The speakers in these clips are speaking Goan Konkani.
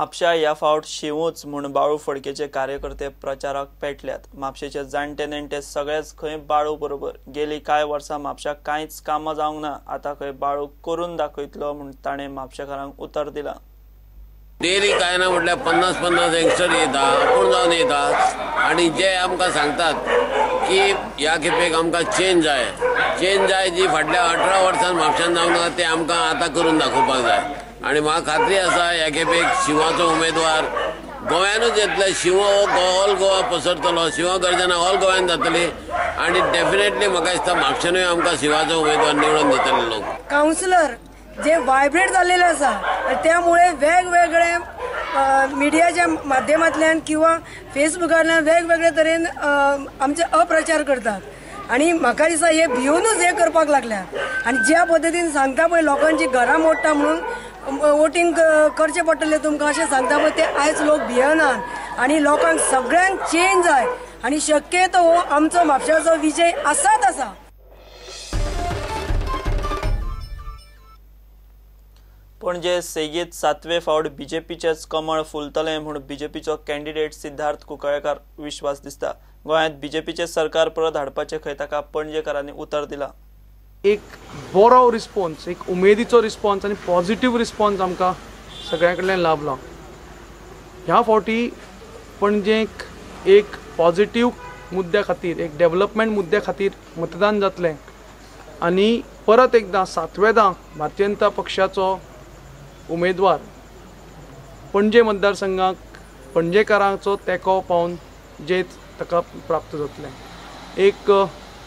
म्हापशा ह्या फावट शिवूच म्हूण बाळू फडकेचे कार्यकर्ते प्रचाराक पेटल्यात। म्हापशेचे जाणटे नेणटे सगळेच खंय बाळू बरोबर। गेली कांय वर्सां म्हापशाक कांयच कामां जावंक ना, आतां खंय बाळू करून दाखयतलो म्हूण ताणें म्हापशेकारांक उतर दिलां। डेली काय ना म्हटल्यार 50-50 यंगस्टर येता, आपूण जावन येता आनी जे आमकां सांगतात की ह्या खेपेक आमकां चेंज जाय, चेंज जाय जी फाटल्या 18 वर्सां म्हापशान जावंक ना ते आमकां आतां करून दाखोवपाक जाय। आनी म्हाका खात्री आसा ह्या खेपेक शिंवाचो उमेदवार गोंयानूच येतले, शिंव हो ऑल गोवा पसरतलो, शिंवा गर्जना ऑल गोव्यान जातली आनी डेफिनेटली म्हाका दिसता म्हापशानूय आमकां शिंवाचो उमेदवार निवडून दितले लोक। कावन्सिलर जे वायब्रेट जाल्लेले आसा त्यामुळे वेगवेगळे मिडियाच्या माध्यमांतल्यान किंवा फेसबुकांतल्यान वेगवेगळे तरेन आमचे अप्रचार करतात आनी म्हाका दिसता हे भिवनूच हे करपाक लागल्यात। आनी ज्या पद्दतीन सांगता पळय लोकांची घरां मोडटा म्हणून वोटींग करचें पडटलें तुमकां अशें सांगता पळय ते आयज लोक भियनात आनी लोकांक सगळ्यांक चेंज जाय आनी शक्यतो हो आमचो म्हापशाचो विजय आसाच आसा। पणजे सेगीत 7वे फावट बीजेपीचेच कमळ फुलतलें म्हूण बीजेपीचो कॅन्डिडेट सिद्धार्थ कुंकळ्ळेकार विश्वास दिसता। गोंयांत बीजेपीचें सरकार परत हाडपाचें खंय ताका पणजेकारांनी उतर दिलां। एक बरो रिस्पॉन्स, एक उमेदीचो रिस्पॉन्स आनी पॉझिटिव्ह रिस्पॉन्स आमकां सगळ्यां कडल्यान लाभला। ह्या फावटी पणजेक एक पॉझिटिव्ह मुद्द्या खातीर, एक डेव्हलपमेंट मुद्द्या खातीर मतदान जातलें आनी परत एकदां 7वेदां भारतीय जनता पक्षाचो उमेदवार पणजे मतदारसंघाक पणजेकारांचो तेंको पावन जैत ताका प्राप्त जातलें। एक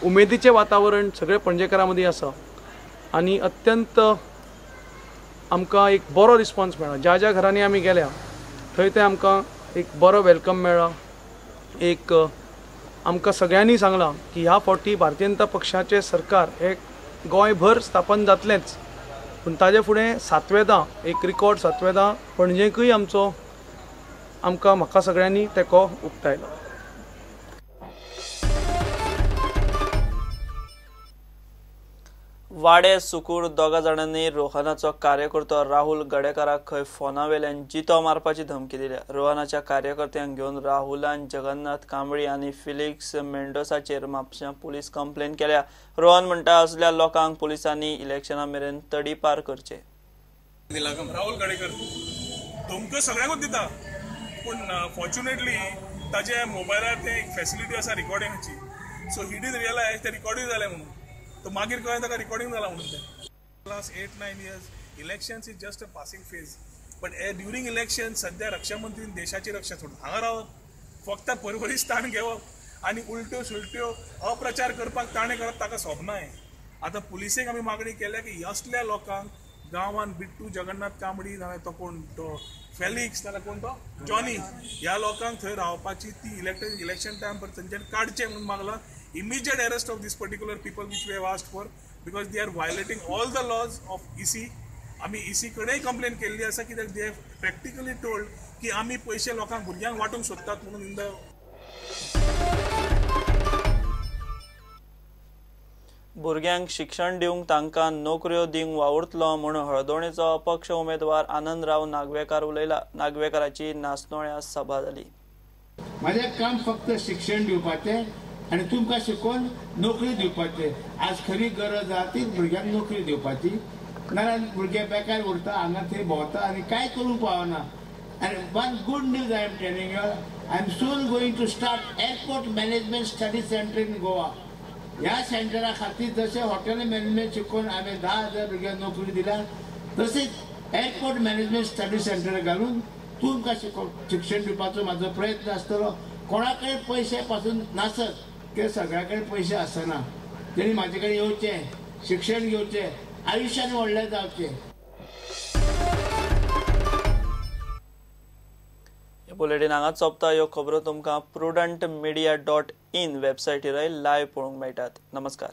उमेदीचें वातावरण सगळे पणजेकारां मदीं आसा आनी अत्यंत आमकां एक बरो रिस्पॉन्स मेळ्ळा। ज्या ज्या घरांनी आमी गेल्या थंय ते आमकां एक बरो welcome मेळ्ळा। एक आमकां सगळ्यांनी सांगलां की ह्या फावटी भारतीय जनता पक्षाचें सरकार हें गोंयभर स्थापन जातलेंच, पूण ताजे फुडें 7वेदां एक रिकॉर्ड 7वेदां पणजेकूय आमचो आमकां म्हाका सगळ्यांनी तेंको उक्तायलो। वाडे सुकूर दोगा जाणांनी रोहनाचो कार्यकर्तो राहुल गडेकाराक खंय फोना वेल्यान जितो मारपाची धमकी दिल्या। रोहनाच्या कार्यकर्त्यांक घेवन राहुलान जगन्नाथ कांबळी आनी फिलिक्स मेंडोसाचेर म्हापशां पुलीस कंप्लेन केल्या। रोहन म्हणटा असल्या लोकांक पुलिसांनी इलेक्शना मेरेन तडीपार करचे। राहुल गडेकर धमक्यो सगळ्यांकूच दिता, पूण फॉर्च्युनेटली ताजे मोबायलार ते एक फॅसिलिटी आसा रिकॉर्डिंगाची, सो he did realise ते रिकॉर्डूय जालें म्हणून, तो मागीर कळ्ळें ताका रिकॉर्डिंग जाला म्हणून तें। Last 8-9 years elections is just a passing phase, but during election सद्या रक्षा मंत्रीन देशाची रक्षा सोडून हांगा रावप, फक्त परवरी स्थान घेवप आनी उलट्यो सुलट्यो अप्रचार करपाक ताणें करप ताका सोबना। आतां पुलिसेक आमी मागणी केल्या की असल्या लोकांक गांवान बिट्टू जगन्नाथ कांबळी नाल्यार तो कोण तो फेलिक्स नाल्यार कोण तो जॉनी ह्या लोकांक थंय रावपाची ती इलेक्शन टायम पर थंयच्यान काडचें म्हणून मागलां। Immediate arrest of these particular people which we have asked for because they are violating all the laws of EC. आमी EC कडेन कंप्लेन केल्ली आसा कित्याक they have practically told की आमी पयशे लोकांक भुरग्यांक वांटूंक सोदतात म्हणून इन the भुरग्यांक शिक्षण दिवंक तांकां नोकऱ्यो दिवंक वावुरतलो म्हूण हळदोणेचो अपक्ष उमेदवार आनंदराव नागवेकार उलयला। नागवेकाराची नासनोळ्या सभा जाली। म्हजें काम फक्त शिक्षण दिवपाचें आनी तुमकां शिकोवन नोकरी दिवपाचें। आज खरी गरज आहा ती भुरग्यांक नोकरी दिवपाची, नाजाल्यार भुरगे बेकार उरता, हांगा थंय भोंवता आनी कांय करूंक पावना। आनी one good news I am telling you, I am soon going to start airport management study centre in Goa. ह्या सेंटरा खातीर जशें हॉटेल मॅनेजमेंट शिकोवन हांवें 10,000 भुरग्यांक नोकरी दिल्या, तशीच एअरपोर्ट मॅनेजमेंट स्टडी सेंटर घालून तुमकां शिक्षण दिवपाचो म्हाजो प्रयत्न आसतलो। कोणा कडेन पयशे पासून नासत ते सगळ्या कडेन पयशे आसना, तेणी म्हाजे कडेन येवचें, शिक्षण घेवचें, आयुश्यान व्हडलें जावचें। बुलेटीन हांगाच सोंपता। ह्यो खबरो तुमकां prudentmedia.in वेबसायटीरय लायव्ह पळोवंक मेळटात। नमस्कार।